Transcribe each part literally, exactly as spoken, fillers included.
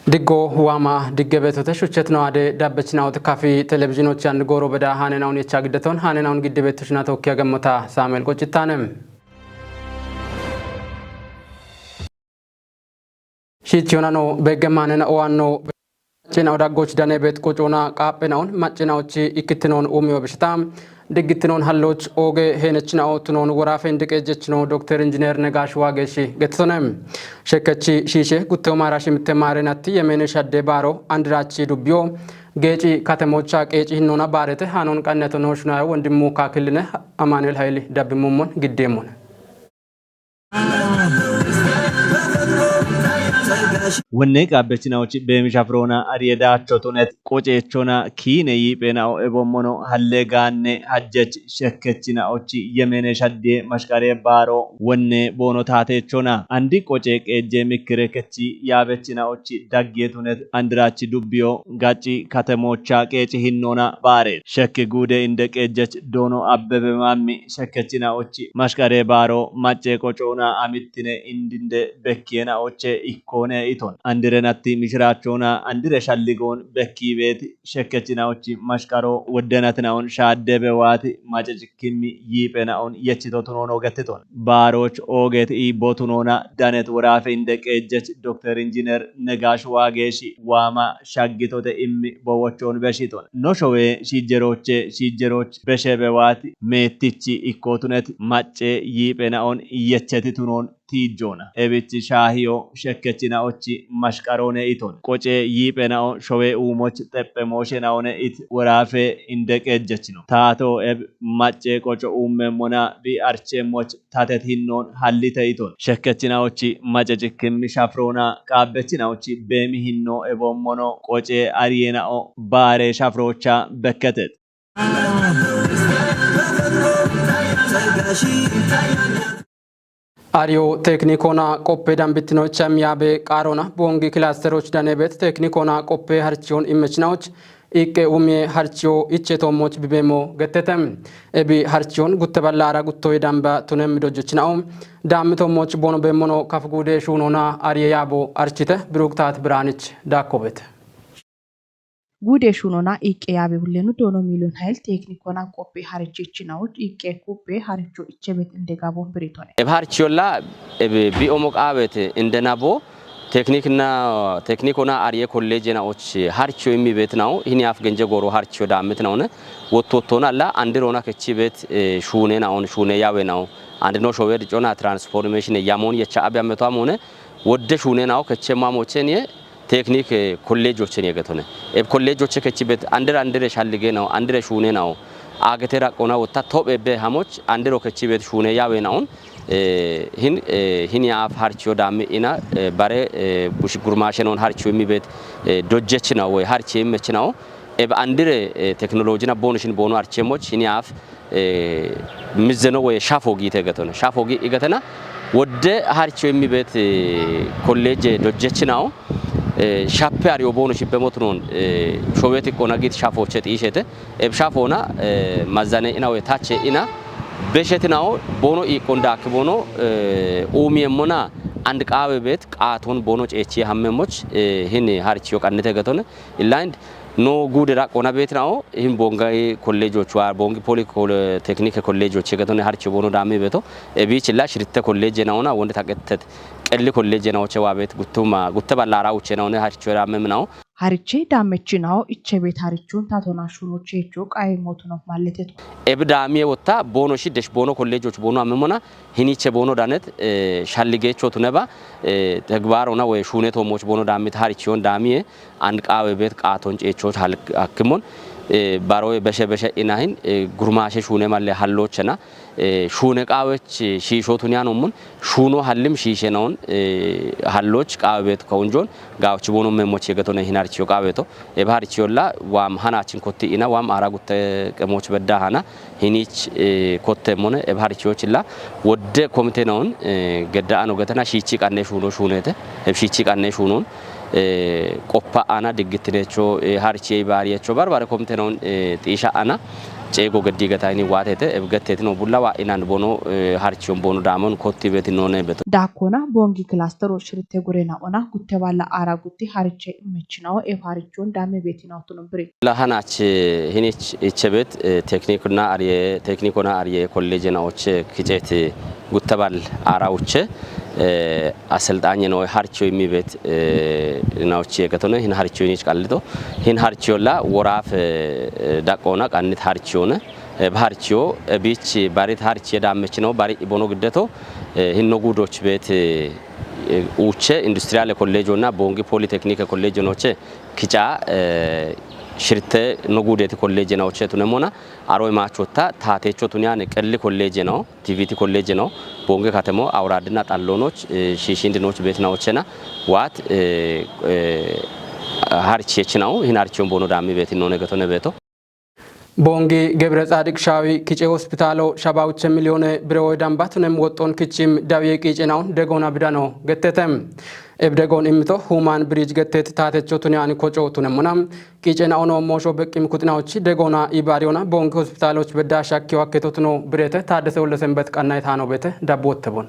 Diggo waama digge beetote shuchetino ade dabbechinaote kafi televizhinochi and gooro beda hanenaun yecha giddeton hanenaun gidde beettoshina tokki agammota Samuel Qoccitane. Shiichiyonano begge maanena owaanno cina odaggoch dane beet qucuuna qaaphenaun maccinaochi ikkittinon umiyo bishita diggittinon halloch ooge heenechinao tunon woraafe indiqeejjechino Dokter Injineer Negaash Waageeshi gettitone. Shekkechi shiishe gutteo maara shimitte maarenatti yemeene shadde baaro andiraachi dubbiyo geeci katemocha qeeci hinnoona baarete haanon qanneto noo shunayo wondimmu kaakilline Amaanuel Hayili dabbimummon giddeemmone. Wonne qaabbechinaochi beemisha firoona ariye daacho tunet qoceechona kiine yiiphenao ebommono halle gaanne hajjech shekkechinaochi yemene shaddie mashqare baaro wonne boono taateechona andi qoce qeejje mikkire kechi yaabechinaochi daggiye tunet andirachi dubbiyo gacci katemoocha qeeci hinnoona baare shekki guude inde qeejjech doono Abbebe Maammi shekkechinaochi mashqare baaro macce qocoona amittine indinde bekkiyenaoche ikkoone iton. Andire natti mishiraachona andire shalligoon bekkiibeeti shekkechinaochi mashqaro woddenatinaon shaaddebe waati mace cikkimmi yiiphenaon yechito tunoono gettiton. Baaroch oogeet iibbo tunoona danet woraafe inde qeejjech Dokter Injineer Negaash Waageeshi waama shaggitote immi bowochoon beshiton. No showe shiijjerooche shiijjerooch beshebe waati meettichi ikkootunet macce yiiphenaon yecheti tunoon tiijjoona. Ebichi shaahiyo shekkechinaochi mashqaroone iton. Qoce yiiphenao showe uumoch xephemooshenaone it woraafe inde qeejjechino. Taato eb macce qoco uummemmona bi archeemmoch tatet hinnoon hallite iton. Shekkechinaochi mace cikkimmi shafiroona qaabbechinaochi beemi hinno eboommono qoce ariyenao baare shafiroocha bekketet. Ariyo teeknikona qoppe dambittinocha miyaabe qaarona boongi kilaasteroch danebeet teeknikona qoppe harchiyon immechinaoch iqqe umiye harchiyo ichetoommoch bibeemo gettete. Ebi harchiyon gutte ballaara guttoye damba tunemmi dojjechinao daammitommoch boono beemmono kafguude shuunona ariye yaabo archite Biruktaat Biraanich daakkobete. Guude shuunona iqqe yaabe hullenu doono miiliyoon hayil teeknikona qoppe harichechinaoch iqqe kuppe haricho ichebet indegabo biritone. Eb harchiyolla eb bi'omo qaawete indenabo teeknikna teeknikona ariye kolleejena och harchiyo immi beetinawo hini af genje gooro harchiyo daammitinaone wottottona alla andirona kechi beet shuunenaon shuune yaawenawo andino showe dicona transformation yamoon yecha abi ammeto amone wodde shuunenawo keche mamocheniye teeknik kolleejochen yegetone. Eb kolleejoche kechibet andire andire shalligenawo andire shuunenawo agete raqona wotta tophe be hamoch andiro kechibet shuune yawenaon hin hin yaaf harchiyo dammi ina bare bush gurmashenon harchiyo immibet dojjechinawo woy harchiyo immechinawo eb andire teknolojina bonishin bono harchiyemoch hin yaaf mizzeno woy shafo giite getone. Shafo gi igatena wodde harchiyo immibet kolleje dojjechinawo shappe ariyo bono shibbe motunon showeti qona git shafo chet ishete eb shafona mazane ina we tache ina beshetinawo bono iqon dak bono umiyemmona and qaawe bet qaaton bono ceechi hammemoch hin harchiyo qannete getone. Illain no guude raqona betinawo hin bongai kollejoch wa bongi poli teknike kollejoch getone harchiyo bono dami beto ebich illa shiritte kolleje naona wonde taqetet qelli kolleje naoche wa bet guttuma gutte ballara uche naone harchiyo dami minawo. Hariche damechinawo ichebet harichon tatona shuno checho qaye motuno malleteto. Eb damiye wotta bono shidesh bono kollejoch bono amemona hiniche bono danet shalligecho tuneba tegbarona we shune tomoch bono damit harichiyon damiye and qaawe bet qaaton ceechoch hakkimon baroye beshe beshe inahin gurmashe shune malle hallochena shuune qaawech shiishoo tuniyaanoommun shuunoo hallim shiisheenawoon halloch qaawe beet kawunjoon gaawchi boono memmoch yegetone hin harchiyo qaaweto ebe harchiyolla waam hanaachin kotti ina waam aara gutte qemoch bedda hana hinich kottemmone ebe harchiyochilla wodde komitenawoon gedda ano getena shiichi qanne shuuno shuunete ebe shiichi qanne shuunon qoppa ana diggittinecho harchiye baariyecho barbare komitenawoon xiisha ana Ceego geddi gata ini waatete, ebgettetino bulla wa inan bono, eh, harchion bono damon kotti beti none beto. Dakona bongi clustero shirte gurena ona gutte balla ara gutti hariche imechinao e harichon dame beti no tuno bri. La hanach hinich ichebet, eh, teknikna ariye, teknikona ariye college na oche kicheti gutte bal ara uche, eh, aseltanye no harcho imibet, eh, na oche gatone hin harcho inich kallito. Hin harcho la woraf, eh, dakona kannit harcho ne. Eh, harcho, eh, bich barit harchi dammechino bari ibono giddeto, eh, hinno gudoch bet, eh, uche industrial college na bongi polytechnic college noche kicha, eh, shirte no gudeti college na oche tunemona aro imachota tatecho tunyane qelli college no, T V T college no, bongi katemo awradina tallonoch, eh, shishindi noch bet na ochena, wat, eh, eh, harchi echinao, hin harchion bono dammi bet none gatone beto. Bongi Gebre Tsaadiq Shaawi kice hospitaalo shabawuche miliyoone bire woy dambatunem woxxoon kichim dawiye qiicenaun degoona bidano gettetem. Eb degoon immito Human Bridge gettet taatecho tuniyaan koco tunemmona qiicenaono moosho beqqim kuxinaochi degoona ibaariyona bongi hospitaaloch bedda shakkiyo hakketo tuno birete Taaddese Wolle Senbet qanna itaano beete dabbotte bon.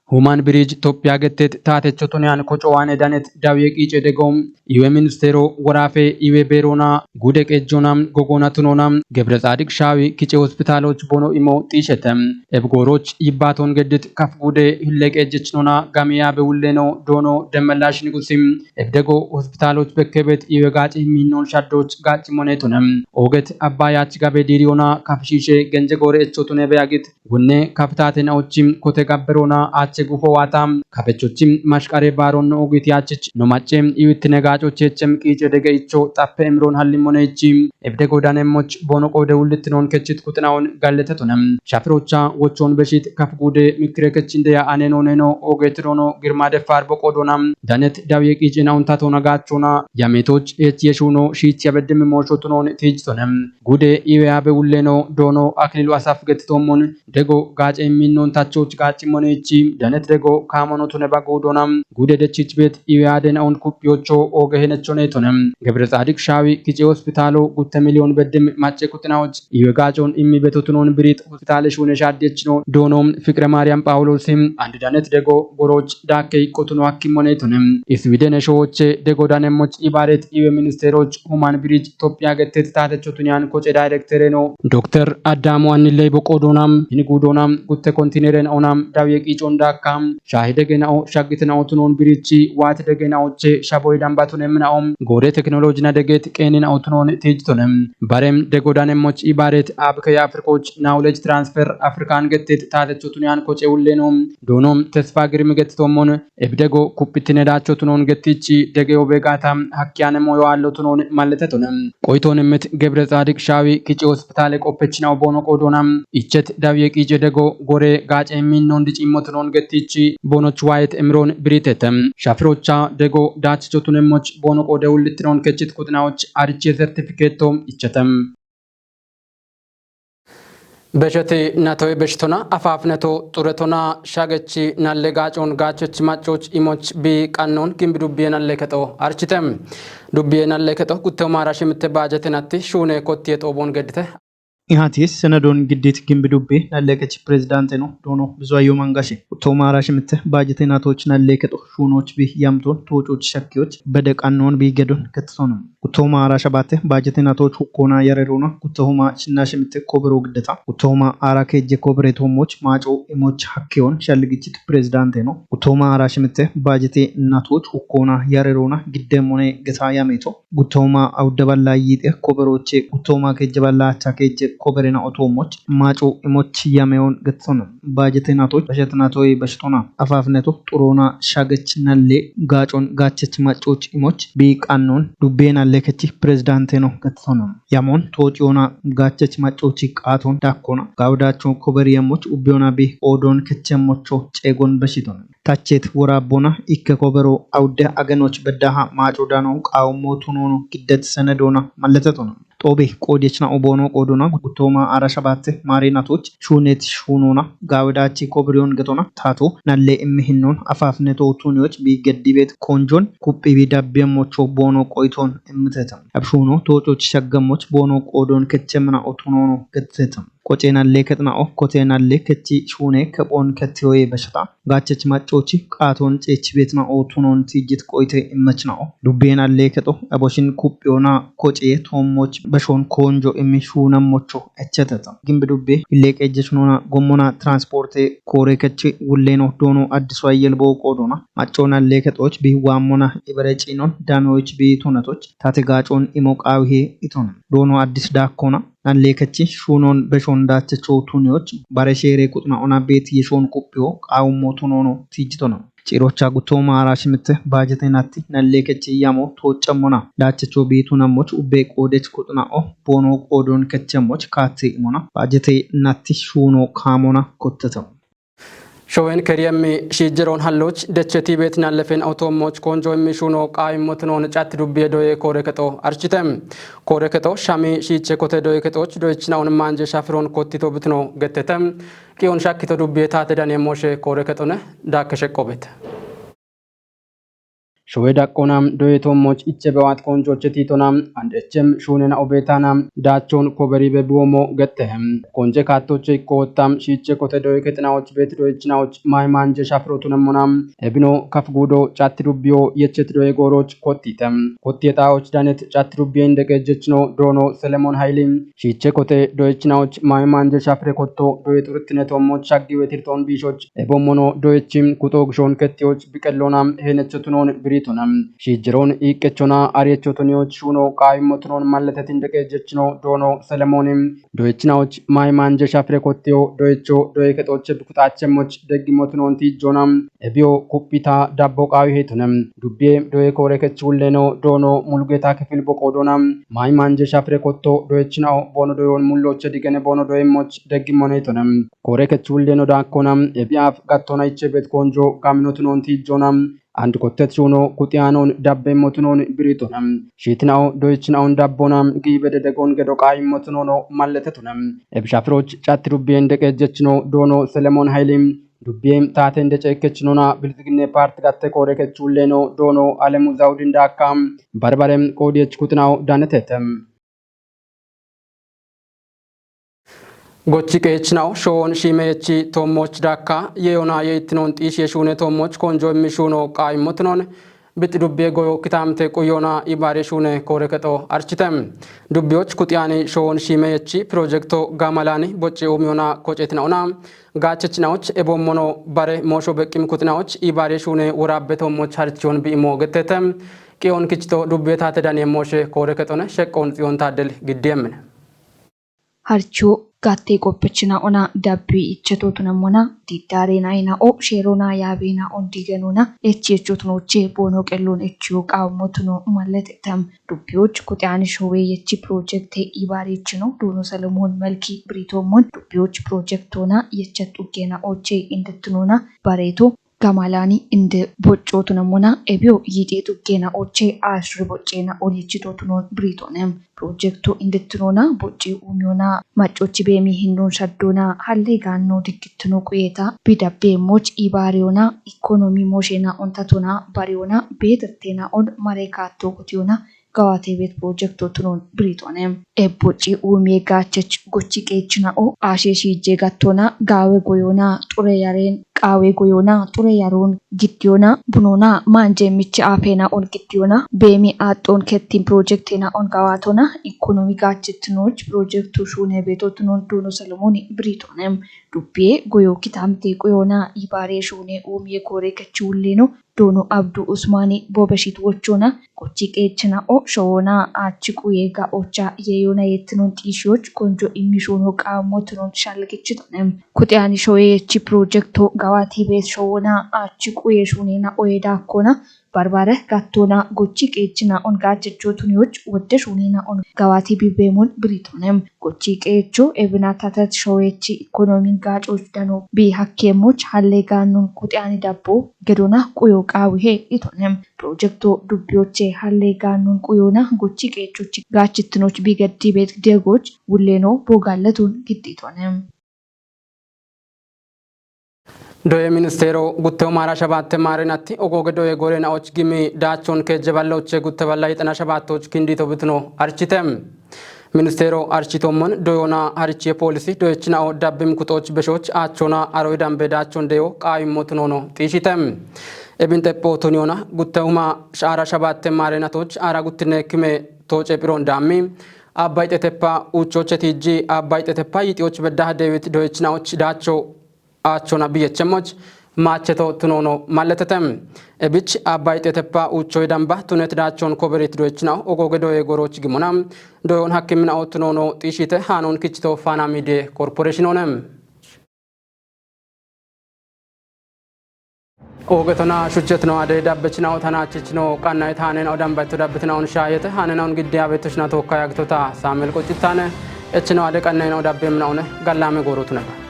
Human Bridge Tophiya gettet taatecho tuniyan koco waane danet dawiye qiice dego iwe ministeero woraafe iwe beerona gude qejjona gogoona tunona Gebre Tsaadiq Shaawi kice hospitaaloch bono imo xiishete. Ebgooroch yibbaaton geddit kaf gude hille qejjechinona gamiya be wulleno doono demmellaash nigusim. Ebdego hospitaaloch bekkebet iwe gaaci minnon shaddoch gaaci monetone. Ooget abbaayach gabe diiriyona kafishiishe genje goore echotune beyagit Wunne kafitaten aochim kote gabberona aache gufo waata kafechochim mashqare baaron no ogit yaachich no macce iwittine gaacochechem qiice dege icho xappe emiron hallimmoneichi ebde godanemmoch bono qode wullittinon kechit kuxinaon galletetonem. Shafirocha wochon beshit kaf gude mikire kechin deya aneno neno oge tirono girma defar boqodona danet dawiye qiice naon tatona gaachona yametoch ech yeshuno shiich yabeddemi mooshotunon tiijitonem. Gude iwe abe wulleno doono Akililu Asaf gettitommon dego gaace imminnon tachoch gaaci monichi danet dego kaamono tune baggu doona gude dechich bet iwe aden aun kuppiyocho oge henechonetone. Gebre Tsaadiq Shaawi kice hospitaalo gutte miliyon beddim macce kuxinaoch iwe gaacon immi betotunon birit hospitaale shuune shaaddechino doono Fiqre Maariyam Phaawuloosi andi danet dego goroch daakke iqqotuno hakkimonetone. Iswidene shooche dego danemmoch ibaaret iwe ministeeroch Human Bridge Tophiya gettet taatecho tuniyan koce daayirektere no Dokter Addamu Anniley boqo doona hini gudoona gutte kontineren ona dawiye qiicon daakka shaahi dege na'o shaggite na'o tunon birichi waati dege na'oche shaboy dambatunem na'o goore teknoloji na deget qeeni na'o tunon tiijitonem. Barem dego danemmoch ibaaret abke ya Afrikoch knowledge transfer Afrikan gettet taatecho tuniyan koce ulleno doono tesfa girmi gettitommon Ebdego kuppitine dacho tunon gettichi dege obegata hakkiane moyo allo tunon malletetone. Qoyton emmet Gebre Tsaadiq Shaawi kici hospitaale qoppechina obono qodona ichet dawiye qiice dego gore gaace minnon dicimmo tunon gettichi bonoch waayet emiron biritete. Shafirocha dego dachicho tunemmoch bono qode ullittinon kechit kuxinaoch arichi sertifiketo ichetem. Besheti natoy beshtona afafneto xuretona shagechi nalle gaacon gaachech macoch imoch bi qannon gimbi dubbiye nalle kexo architem. Dubbiye nalle kexo gutto maara shimitte baajete natti shuune kottiye xoobon geddite. Ihati senedon giddit gimbi dubbi nalle kech pirezidaante no doono Bizwayo Mangashe. Gutto maara shimitte baajete natoch nalle kexo shuunoch bi yamton toococh shakkiyoch bede qannon bi gedon kettono. Gutto maara shabatte baajete natoch hukkona yarerona gutto huma shinna shimitte kobero giddeta. Gutto huma aara keejje kobere toommoch maaco imoch hakkeyon shalligichit pirezidaante no. Gutto huma aara shimitte baajete natoch hukkona yarerona gidde mone geta yameto. Gutto huma awudde balla yiixe koberoche gutto huma keejje balla acha keejje kobere na otoommoch maaco imoch yameyon gettono. Baajete natoch bashet natoy bashetona. Afafneto xurona shagech nalle gaacon gaachech macoch imoch bi qannon dubbe nalle kechi pirezidaante no gettono. Yamon toociyona gaachech macochi qaaton dakkona. Gawdacho kober yemmoch ubbiyona bi oodon kechemmocho ceegon beshitona. Tachet worabbona ikke kobero awudde agenoch beddaha maaco dano qaawommo tunono giddet senedona malletetona. Obe qoodechna oboono qoodona guttooma ara shabatte maarinatoch shuunet shuunona gaawedaachi kobiriyoon getona taato nalle immihinnoon afaafneto tuniyoch biiggeddibeet koonjoon kuphibi dabbiemmocho boono qoyitoon immiteta. Abshuuno toococh shaggammoch boono qoodoon kechemmina otunoono getteta. Qoceenallee kexna'o koteenallee kechi shuune kephoon kettiyoye beshata gaachech maccoochi qaatoon ceechi beetna'o tunoon tiijjit qoyite immechna'o dubbeenallee kexo aboshin kuphiyoona kocee toommoch beshoon koonjo immi shuunammocho echeteta. Gimbi dubbe illeeqeejjechnoona gommona transporte koore kechi wulleeno doono addiso ayyel boo qoodona maccoonallee kexooch bi waammona ibere ciinon dameyoch bi tunatoch tate gaacoon imo qaawihe itona doono addis daakkona nalleekechi shuunoon beshoon daachecho tuniyoch bare sheere quxna ona beeti yeshoon quphiyo qaawummo tunoono tiijjitona. Ciirocha guttooma araashimitte baajetenatti nalleekechi yamo tooccemmona daachecho biitunammoch ubbe qoodech quxna'o boono qoodoon kechemmoch kaatti imona baajetenatti shuuno kaamona kotteta. Showen keriyemmi shiijjeroon halloch decheti beet nallefen otoommoch koonjo immi shuuno qaawimmotunoon catti dubbiye doye koore kexo archite. Koore kexo shami shiiche kote doye kexoch doyechinaon maanje shafiroon kottito bitino gettete. Qiyon shakkito dubbiye taate daniye mooshe koore kexone daakke sheqqobet. Showe daqqona doye toommoch iche bewat koonjoche tiitona and echem shuunena obeetana daachon koberibe buwomo gettehe. Konje kaattoche ikko wotta shiiche kote doye kexinawoch beet doyechinawoch maay maanje shafirotunemmona ebino kaf guudo catti dubbiyo yechet doye gooroch kottite. Kotti yexawoch danet catti dubbiye indeqeejjechno doono Selemon Hayli shiiche kote doyechinawoch maay maanje shafire kotto doye xurtine toommoch shaggiwe tirtoon biishoch ebommono doyechi kuxo gishoon kettiyoch biqelloona heenechotunoon biritona. Shiijjeroon iiqqechona ariyechotoniyoch shuuno qaawimmotunoon malletetin deqeejjechno doono Selemoni doyechinawoch maay maanje shafire kottiyo doyecho doye kexoche bikuxaachemmoch deggimmotunoon tiijjoona ebiyo kuphita dabbo qaawiheetona. Dubbiye doye koore kech wulleeno doono mulugeta kifil boqoodona maay maanje shafire kotto doyechinao boono doyoon mulloche digene boono doyemmoch deggimmoneetona. Koore kech wulleeno daakkona ebiyaaf gattona iche beet koonjo gaaminotunoon tiijjoona and kottet shuuno kuxiyanoon dabbeemmotunoon biritona. Shiitinao doyechinaon dabbona giibe dedegoon gedo qaayimmotunoono malletetona. Ebishafiroch catti dubbiyen deqeejjechino doono Selemon Hayli dubbiye taate inde ceekkechinona bilxiginne paart gatte koore kech wulleeno doono Alemu Zawudin daakka barbare qoodiyech kuxinao danetete. Gochi qeechinao shoon shiimeyechi toommoch daakka yeyoona yeitinoon xiishiye shuune toommoch koonjo immi shuuno qaayimmotunoon bixi dubbiye goyo kitaamte quyyoona ibaare shuune koore kexo archite. Dubbiyoch kuxiyaani shoon shiimeyechi pirojekto gamalani bocci uumiyona koceetinaona gaachechinawoch ebommono bare moosho beqqim kuxinawoch ibaare shuune woraabbe toommoch harchiyoon bi'imo gettete. Qiyoon kichito dubbiye taate daniye mooshe koore kexone sheqqoon xiyoon taaddel giddiye mine. Harcho gatte qoppechina ona dabbi ichetotunemmona diddaarena ina o sherona yaabena ondigenona echi echotunoche boono qellon echiyo qaawmotuno malletetem. Dubbiyoch kuxiyani showe yechi pirojekte ibaarechino doono Selemoon Melki biritommon dubbiyoch pirojektona yechet uggena oche indettunona bareto gamalani inde boccootunemmona ebiyo yiixeetu geena oche aashri bocceena olyechitootunoon biriitoonem. Pirojekto indettinoona bocce uumiyona maccochi beemi hinnoon shaddoona halle gaanno diggittino quyeeta bidabbeemmoch ibaariyona ikkonomi moosheena ontatona bariyona beetirteena on mare kaattoo kotiyona gawaate beet pirojekto tunoon biriitone. Ebbo ci uumie gaachech gochi qeechina o ashe shiije gattona gaawe goyona xure yareen qaawe goyona xure yaroon giddiyona bunona maanje michi aafeena on giddiyona beemi aaxxoon kettin pirojektena on gawaatona ikkonomi gaachetinoch pirojektu shuune beeto tunoon duuno Solomooni biriitone. Dubbiye goyo kitaamte quyona ibaare shuune uumie koore kechi wulleno doono Abdu Usmaani bobeshit wochona gochi qeechina o showona aachi quye ga ocha yeyona yettinon xiishiyoch konjo immishono qaammotinon shalgichitone. Kuxiyani shoye yechi pirojekto gawa Waati beet showona achi quye shunina oyeda kona barbare gatona gochi qechina on gachicho tuniyoch wodde shunina on gawati bibemun biritonem. Gochi qecho ebina tatat showechi ekonomin gachoch dano bi hakkemoch halle ganun quxiyani dabbo gedona quyo qawihe itonem. Projekto dubbiyoche halle ganun quyona gochi qechoch gachitinoch bi geddi beet degoch wulleno bogalletun gidditonem. Doye ministeero gutte umaara shabaatte maarenatti ogooge doye goorenaoch gimi daachon keejje balloche gutte balla yixana shabaattoch kindito bitino archite. Ministeero architommon doyona harichiye poolisi doyechinao dabbim kuxooch beshoch aachona aroy dambe daachon deyo qaawimmo tunoono xiishite. Ebin xepho tuniyona gutte uma shaara shabaatte maarenatoch aara guttine kime tooce phiron daammi abba yixeteppa uuchoche tiijji abba yixeteppa yixiyoch beddaha deewit doyechinaoch daacho aachona biyechemoch maacheto tunoono malletete. Ebich abba yixeteppa uuchoy damba tunet daachon koberit doyechinao ogooge doye goroch gimona doyon hakkiminao tunoono xiishite haanon kichito faana midiye korporeeshinone. Oogetona shuchetino ade dabbechinao tanachichino qannaye taanenao dambayto dabbitinaon shaayete haanenaon gidde abetushina tookka yagitota Samuel Qoccitane echino ade qannayenao dabbeminaone gallame goorotuneba.